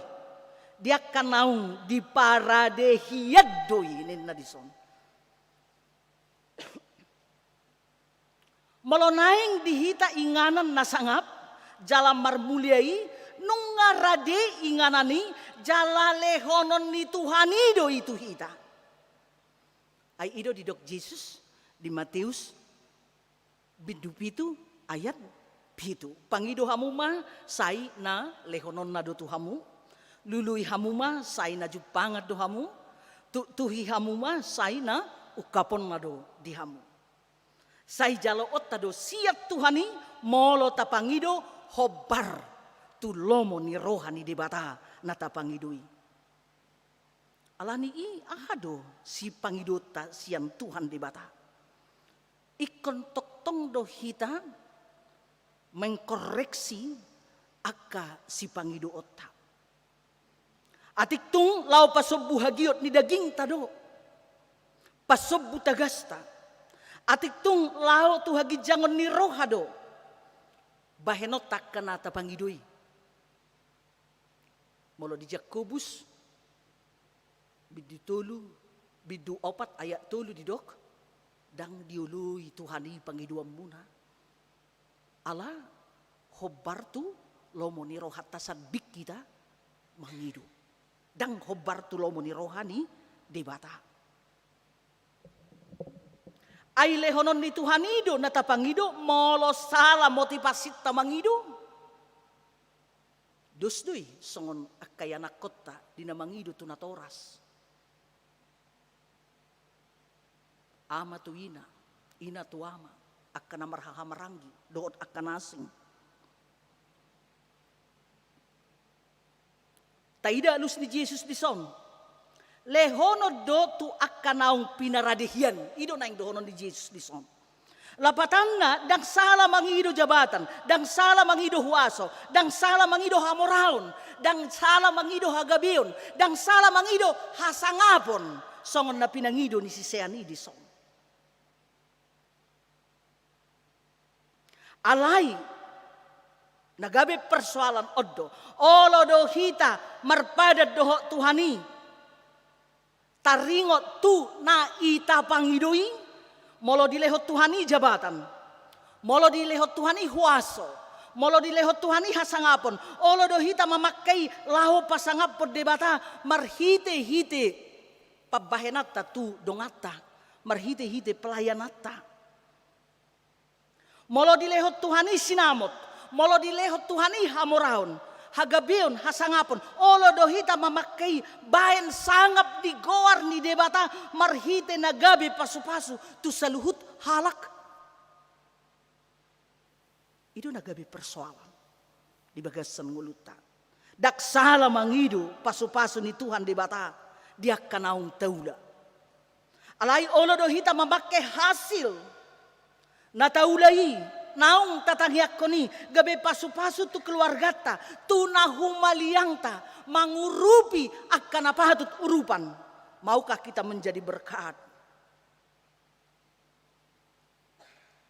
Di angka naung diparade hian do i ninna dison. Molo naeng di hita inganan na sangap, jala marmulia i, nunga rade inganan i, jala lehonon ni Tuhan i do i tu hita. Ai i do didok Jesus di Mateus bindu pitu ayat pitu. Pangido hamu ma sai na lehononna do tu hamu, lului hamu ma sai na jumpangan do hamu, tuktuhi hamu ma sai na ungkaponna do di hamu. Sai jaloonta do sian Tuhan i molo tapangido hombar tu lomo ni roha ni Debata na tapangido i. Alani i aha do sipangidonta sian Tuhan Debata? Ingkon tongtong do hita mengkoreksi angka sipangidoonta. Atik tung laho pasombu hagiot ni dagingta do, pasombu tagasta. Atik tung laho tu haginjangon ni roha do bahenonta angka na tapangido i. Molo di Jakobus bindu tolu, bindu opat ayat tolu didok, ndang dioloi Tuhan i pangidoanmuna. Ala hombar tu lomo ni rohanta sambing hita mangido. Ndang hombar tu lomo ni roha ni Debata. Ai lehonon ni Tuhan i do na tapangido molo sala motivasinta mangido. Dos do i songon angka ianakkonta di na mangido tu natoras. Ama tu ina, ina tu ama, angka na marhahamaranggi dohot angka na asing. Taida alus ni Jesus dison. Lehonon do tu angka naung pinarade hian. I do naeng dohonon ni Jesus dison. Lapatanna, ndang sala mangido jabatan, ndang sala mangido huaso, ndang sala mangido hamoraon, ndang sala mangido hagabeon, ndang sala mangido hasangapon, songon na pinangido ni sisean i dison. Alai na gabe persoalan on do, olo do hita marpadan dohot Tuhan i. Taringot tu na i tapangido i, molo dilehon Tuhan i jabatan, molo dilehon Tuhan i huaso, molo dilehon Tuhan i hasangapon, olo do hita mamangke i laho pasangaphon Debata marhitehite pambahenanta tu donganta, marhitehite pelayananta. Molo dilehon Tuhan i sinamot, molo dilehon Tuhan i hamoraon, hagabeon, hasangapon, olo do hita mamangke i baen sangap di goar ni Debata marhite na gabe pasupasu tu saluhut halak. I do na gabe persoalan di bagasan ngolunta. Ndang sala mangido pasupasu ni Tuhan Debata di angka naung taula. Alai olo do hita mamangke hasil na taula i, naung tatangiangkon i, gabe pasupasu tu keluarganta, tu na humaliangta, mangurupi angka na patut urupan. Maukah kita menjadi berkat?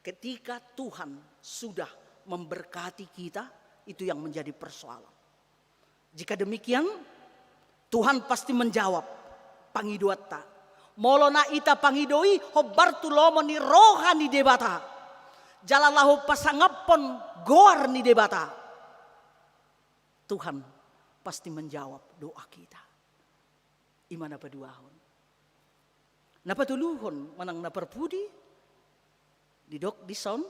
Ketika Tuhan sudah memberkati kita, itu yang menjadi persoalan. Jika demikian, Tuhan pasti menjawab pangidoanta. Molo na i tapangido i hombar tu lomo ni roha ni Debata, jala laho pasangaphon goar ni Debata, Tuhan pasti menjawab doa kita. I ma na paduahon. Na patoluhon manang na parpudi, didok dison,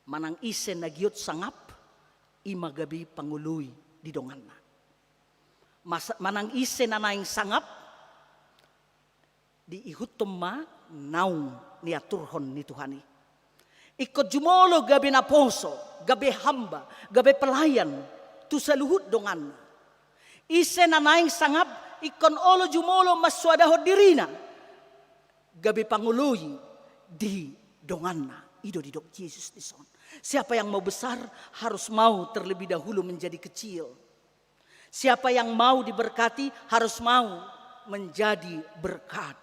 manang ise na giot sangap, i ma gabe pangoloi di donganna. Mas-, manang ise na naeng sangap, diihuthon ma naung niaturhon ni Tuhan i. Ingkon jumolo gabe naposo, gabe hamba, gabe pelayan tu saluhut donganna. Ise na naeng sangap, ingkon olo jumolo mansoadahon dirina gabe pangoloi di donganna. I do didok Jesus dison. Siapa yang mau besar harus mau terlebih dahulu menjadi kecil. Siapa yang mau diberkati harus mau menjadi berkat.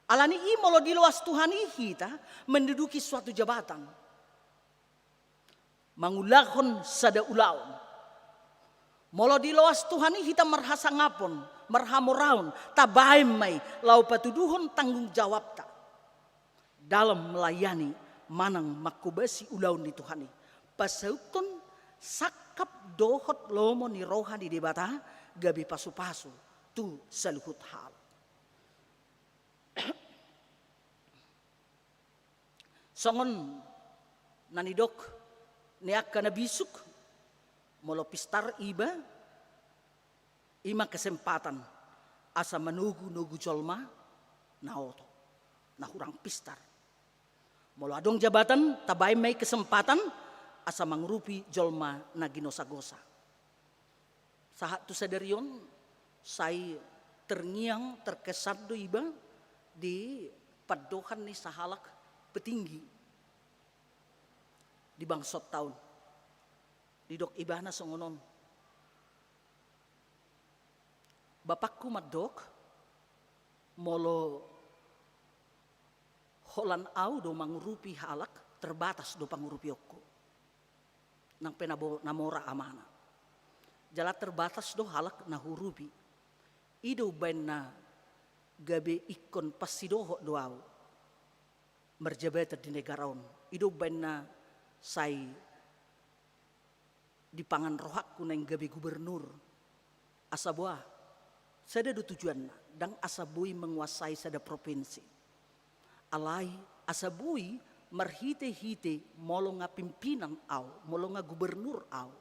Alani i molo diloas Tuhan i hita menduduki suatu jabatan, mangulahon sada ulaon. Molo diloas Tuhan i hita marhasangapon, marhamoraon, tabaen ma i laho patuduhon tanggung jawabta dalam melayani manang manghobasi ulaon ni Tuhan i. Pasauthon sangkap dohot lomo ni roha ni Debata gabe pasupasu tu saluhut hal. Songon na nidok ni angka na bisuk, molo pistar iba, i ma kesempatan asa manogunogu jolma na oto, na hurang pistar. Molo adong jabatan, tabaen ma i kesempatan asa mangurupi jolma na ginosagosa. Sahat tu sadari on, sai terngiang, terkesan do iba di pandohan ni sahalak petinggi di bangsotta on. Didok ibana songon on: Bapakku mandok, molo holan au do mangurupi halak, terbatas do pangurupionku. Nang pe na bo-, na mora amana. Jala terbatas do halak na huurupi. I do umbaen na gabe ingkon pansidohot do au marjabatan di negara on. I do umbaen na sai dipangan rohangku naeng gabe gubernur. Asa boha, sada do tujuanna, ndang asa boi menguasai sada provinsi. Alai asa boi marhitehite molo nga pimpinan au, molo nga gubernur au,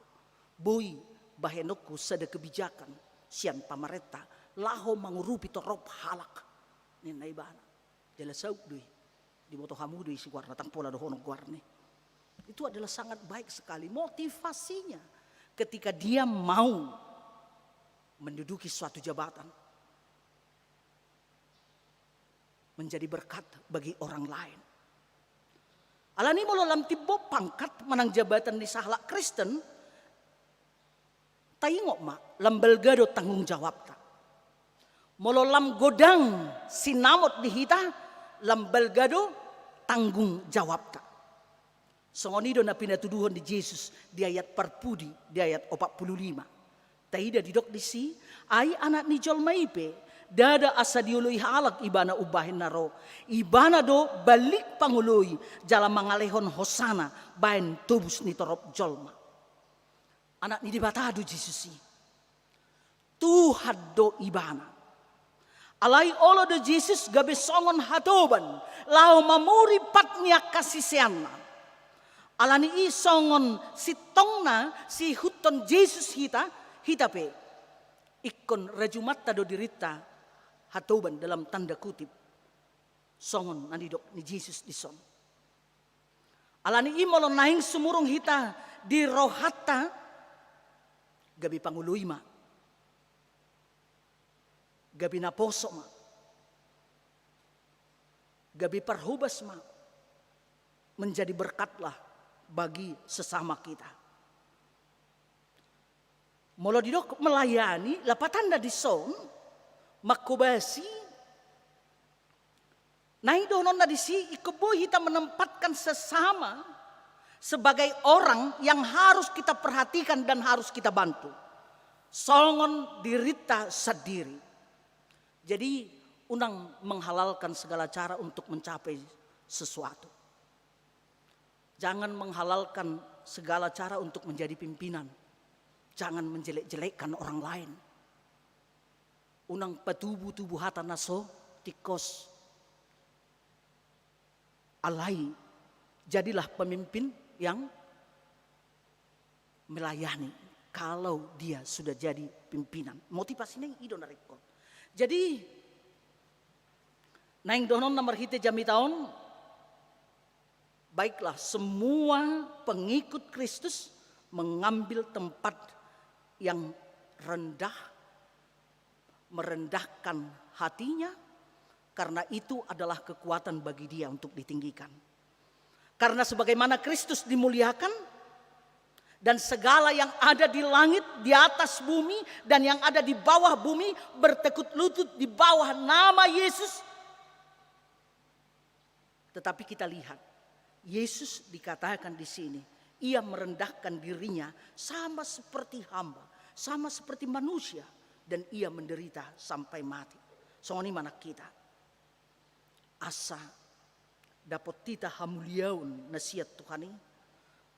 boi bahenonku sada kebijakan sian pamarenta laho mangurupi torop halak, ninna ibana. Jala saut do i. Diboto hamu do i si goarna, ndang pola dohonon goarna i. Itu adalah sangat baik sekali motivasinya ketika dia mau menduduki suatu jabatan, menjadi berkat bagi orang lain. Alani molo lam timbo pangkat manang jabatan ni sahalak Kristen, taingot ma, lam balga do tanggung jawabta. Molo lam godang sinamot di hita, lam balga do tanggung jawabta. Songon i do na pinatuduhon ni Jesus di ayat parpudi, di ayat opat pulu lima. Taida didok disi: Ai Anak ni jolma i pe, ndada asa dioloi halak ibana umbahen na ro. Ibana do balik pangoloi jala mangalehon hosana baen tobus ni torop jolma. Anak ni Debata do Jesus i. Tuhan do ibana. Alai olo do Jesus gabe songon hatoban laho mamuri pat ni angka siseanna. Alani i songon sintongna siihuthon Jesus hita, hita pe ingkon rajumanta do dirinta hatoban dalam tanda kutip. Songon na nidok ni Jesus dison. Alani i molo naeng sumurung hita di rohanta, gabe pangoloi ma, gabe naposo ma, gabe parhobas ma, menjadi berkatlah bagi sesama kita. Molo didok melayani, lapatanna dison, manghobasi, naeng dohononna disi, ingkon boi hita menempatkan sesama sebagai orang yang harus kita perhatikan dan harus kita bantu. Songon dirinta sandiri. Jadi, unang menghalalkan segala cara untuk mencapai sesuatu. Jangan menghalalkan segala cara untuk menjadi pimpinan. Jangan menjelek-jelekkan orang lain. Unang patubu-tubu hata na so tingkos. Alai, jadilah pemimpin yang melayani kalau dia sudah jadi pimpinan. Motivasina i do na ringkot. Jadi, naeng dohononna marhite jamita on, baiklah, semua pengikut Kristus mengambil tempat yang rendah, merendahkan hatinya, karena itu adalah kekuatan bagi dia untuk ditinggikan. Karena sebagaimana Kristus dimuliakan, dan segala yang ada di langit, di atas bumi, dan yang ada di bawah bumi bertekuk lutut di bawah nama Yesus. Tetapi kita lihat, Yesus dikatakan di sini, ia merendahkan dirinya sama seperti hamba, sama seperti manusia, dan ia menderita sampai mati. Songon i ma nang hita. Asa dapot hita hamuliaon na sian Tuhan i,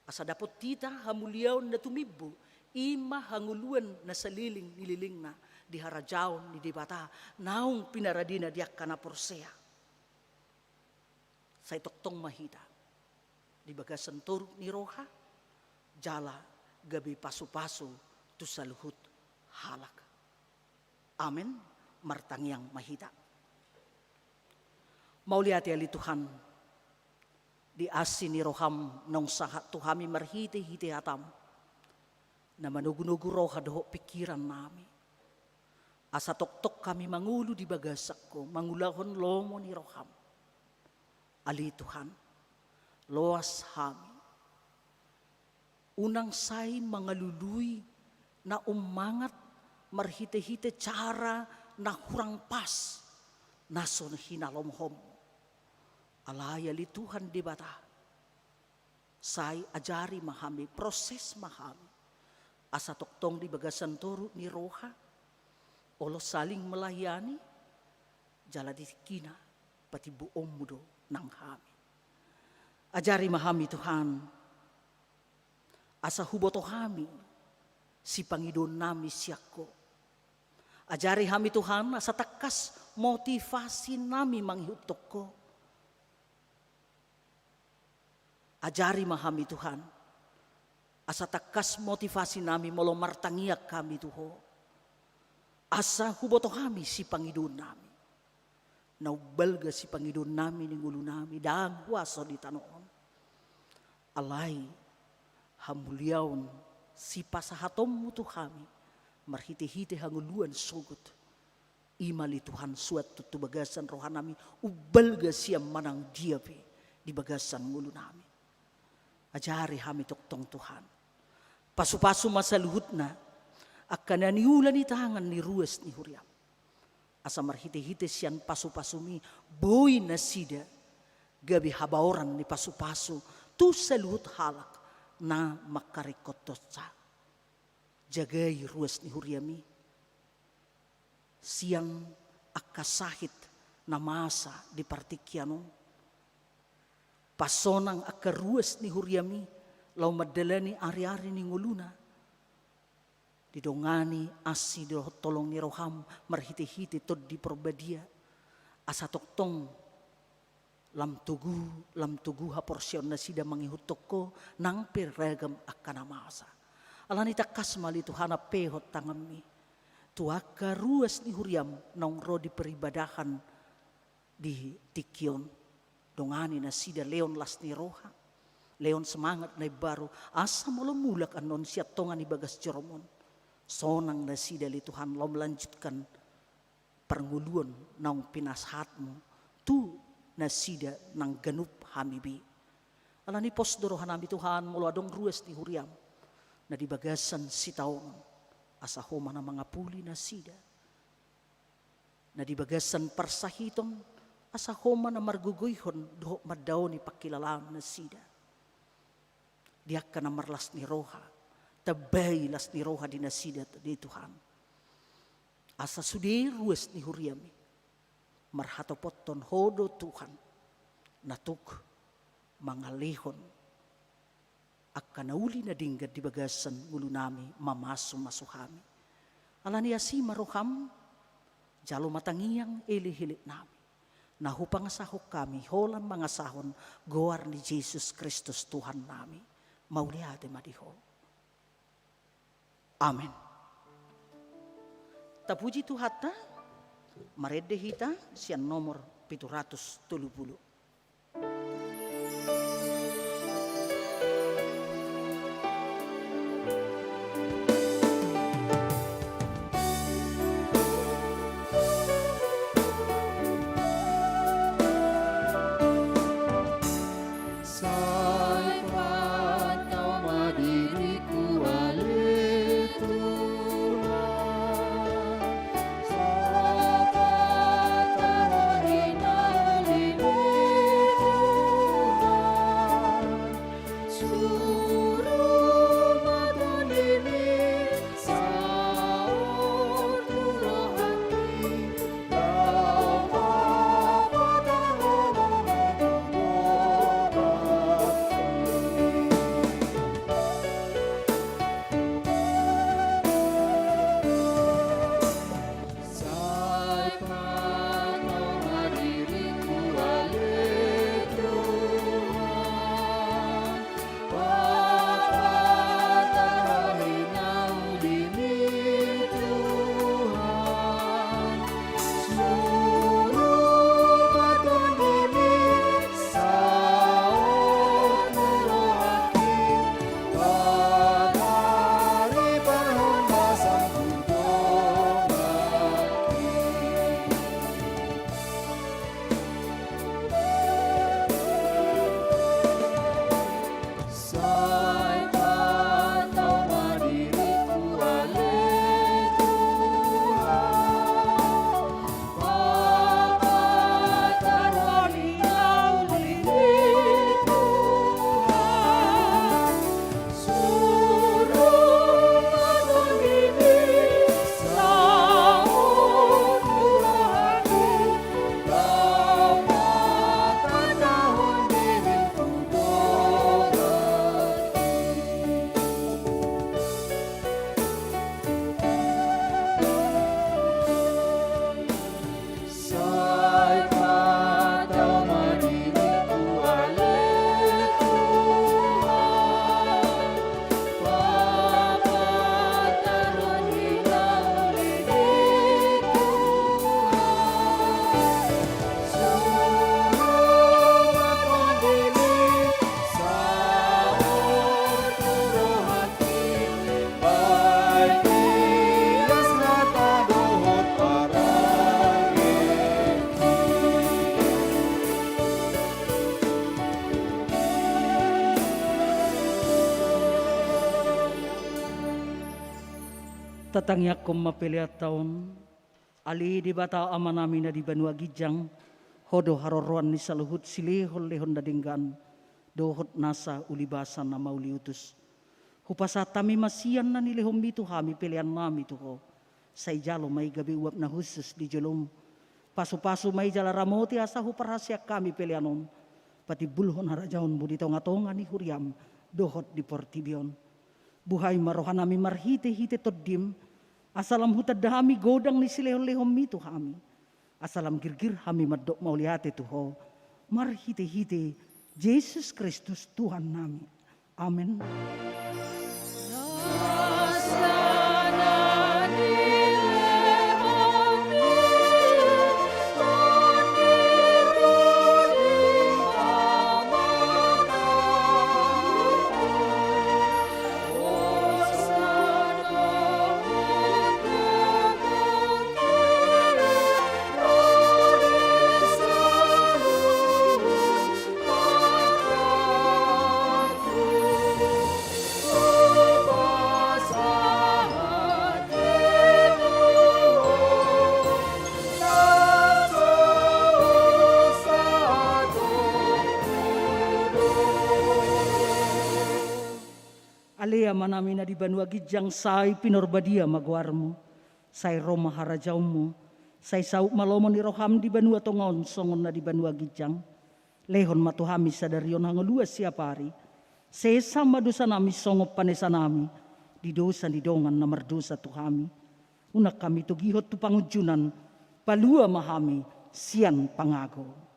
asa dapot hita hamuliaon na tumimbo, i ma hangoluan na saleleng ni lelengna di harajaon ni Debata, naung pinaradena di angka na porsea. Sai tongtong ma hita di bagasan toru ni roha, jala gabe pasupasu tu saluhut halak. Amen. Martangiang ma hita. Mauliate ale Tuhan, di asi ni roham naung sahat tu hami marhitehite hatam, na manogunogu roha dohot pingkiran nami. Asa tongtong hami mangolu di bagasan Ho, mangulahon lomo ni roham. Ale Tuhan, loas hami. Unang sai mangalului na ummangat marhitehite cara na hurang pas, na so hinalomohonmu. Alai ale Tuhan Debata, sai ajari ma hami, proses ma hami. Asa tongtong di bagasan toru ni roha, olo saling melayani, jala di tingkina patimboonmu do nang hami. Ajari ma hami Tuhan, asa huboto hami sipangidoon nami sian Ho. Ajari hami Tuhan, asa tangkas motivasi nami mangihuthon Ho. Ajari ma hami Tuhan, asa tangkas motivasi nami molo martangiang hami tu Ho. Asa huboto hami sipangidoon nami. Na umbalga sipangidoon nami ni ngolu nami, ndang huaso di tano on. Alai hamuliaon sipasahatonmu tu hami marhitehite hangoluan sogot. I ma ale Tuhan, suan tu bagasan roha nami, umbalga sian manang dia pe di bagasan ngolu nami. Ajari hami tongtong Tuhan. Pasupasu ma saluhutna angka na niula ni tangan ni ruas ni huriam. Asa marhitehite sian pasupasumi boi nasida gabe habaoran ni pasupasu tu saluhut halak na mangkaringkothonsa. Jagai ruas ni huriami sian angka sahit na masa di partingkian on. Pasonang angka ruas ni huriami laho mandalani ariari ni ngoluna. Didongani asi dohot holong ni roham marhitehite Tondi Porbadia. Asa tongtong lam togu, lam togu haporseaon nasida mangihuthon Ho nang pe ragam angka na masa. Alani tangkas ma ale Tuhan ampehon tanganmi tu angka ruas ni huriam naung ro di peribadahan di tingki on. Dongani nasida lehon las ni roha, lehon semangat na imbaru, asa molo mulak annon sian tonga ni bagas joroMon, sonang nasida ale Tuhan laho melanjutkan parngoluon naung pinasahatMu tu nasida nang ganup hami be. Alani pos do rohanami Tuhan molo adong ruas ni huriam na di bagasan sitaonon, asa Ho ma na mangapuli nasida. Na di bagasan parsahiton, asa Ho ma na margogoihon dohot mandaoni pangkilalaon nasida. Di angka na marlas ni roha, tambai las ni roha di nasida ale Tuhan. Asa sude ruas ni huriami marhatopothon Ho do Tuhan na tuk mangalehon angka na uli na denggan di bagasan ngolunami mamasumasu hami. Alani asi ma roham, jalo ma tangiang elekelek nami, na hupangasahon hami holan mangasahon goar ni Jesus Kristus Tuhannami. Mauliate ma di Ho. Amen. Tapuji Tuhanta, marende hita sian nomor pitu ratus tolu pulu. Tatangiangkon ma peleanta on. Ale Debata Amanami na di banua ginjang, Ho do haroroan ni saluhut silehonlehon na denggan dohot nasa ulibasa na mauliutus. Hupasahat hami ma sian na nilehonMi tu hami peleannami tu Ho. Sai jalo ma i gabe uap na hushus di joloM. Pasupasu ma i jala ramoti asa huparhaseang hami pelean on patimbulhon harajaonMu di tongatonga ni huriaM dohot di portibi on. Buhai ma rohanami marhitehite TondiM, asa lam hutanda hami godang ni silehonlehonMi tu hami, asa lam girgir hami mandok mauliate tu Ho marhitehite Jesus Kristus Tuhannami. Amen. Ale Amanami na di banua ginjang, sai pinarbadia ma goarMu, sai ro ma harajaonMu, sai saut ma lomo ni rohaM di banua tonga on songon na di banua ginjang. Lehon ma tu hami sadari on hangoluan siapari. Sesa ma dosanami songon panesanami di dosa ni dongan na mardosa tu hami. Unang hami togihon tu pangunjunan, palua ma hami sian pangago.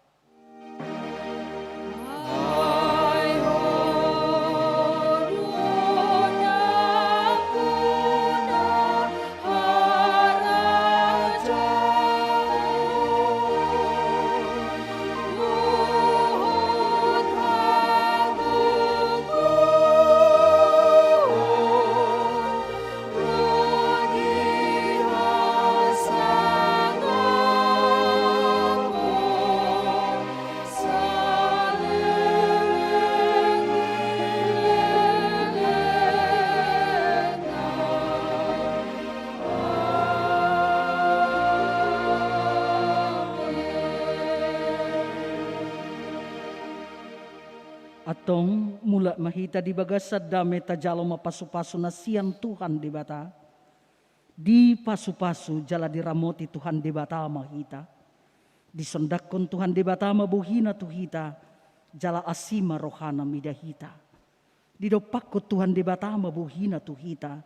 Antong molo ma hita di bagasan dame, tajalo ma pasupasu na sian Tuhan Debata. Dipasupasu jala diramoti Tuhan Debata ma hita. Disondanghon Tuhan Debata ma bohina tu hita, jala asi ma rohana mida hita. Didompakhon Tuhan Debata ma bohina tu hita,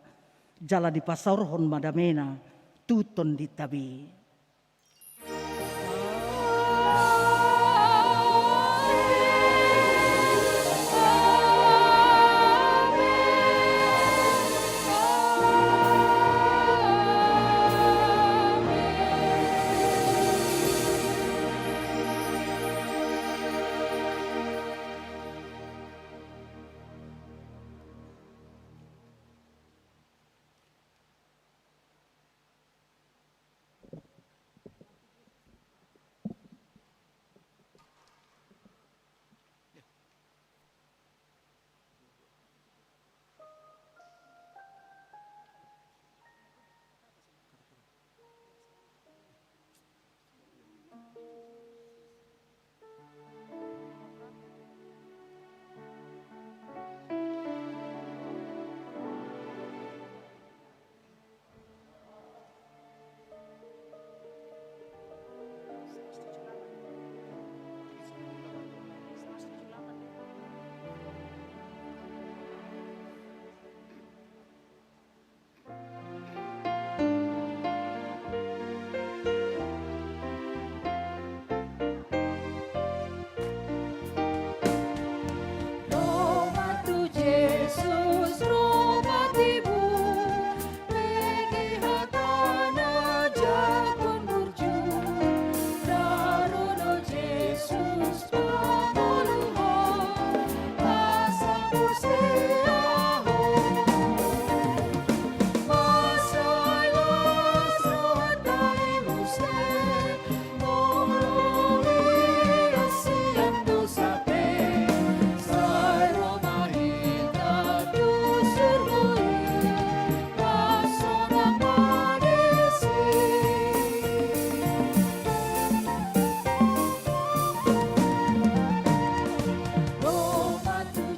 jala dipasaorhon ma damena tu tondinta be.